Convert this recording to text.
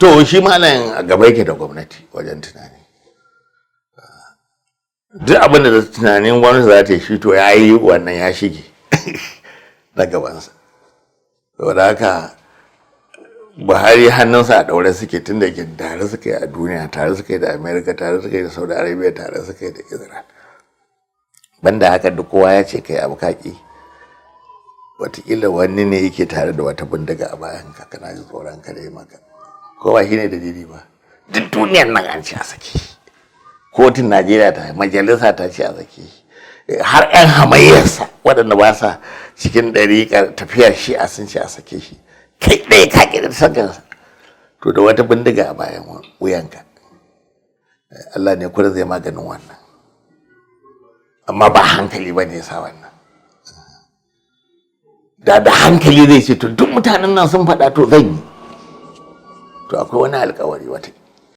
To, shi malam a gaba yake da gwamnati wajen tunani. Duk abin da tunanin gwamnati za ta yi shi, to ya yi wannan, ya shige na gabansa. Saboda haka Buhari hannunsa a ɗaure suke, tun da ke tare suka yi a duniya, tare suka yi da America, tare suka yi da Saudi Arabia, tare suka yi da Israel. Banda haka, duk kowa ya ce kai abu kaki, watakila wani ne yake tare da wata bindiga a bayan ka, kana ji tsoron ka dai maka, ko ba shine dalili ba. Duk duniyar nan an ce a saki, kotun Najeriya ta majalisa ta ce a saki, har 'yan hamayyarsa waɗanda ba sa cikin ɗariƙar tafiyar shi a sun ce a sake shi. Kai ɗaya ka ƙi da sakansa, to da wata bindiga a bayan wuyanka. Allah ne kuma zai maganin wannan, amma ba hankali ba ne sa wannan. Da hankali zai ce, to, duk mutanen nan sun faɗa, to zan yi. To, akwai wani alkawari watakila.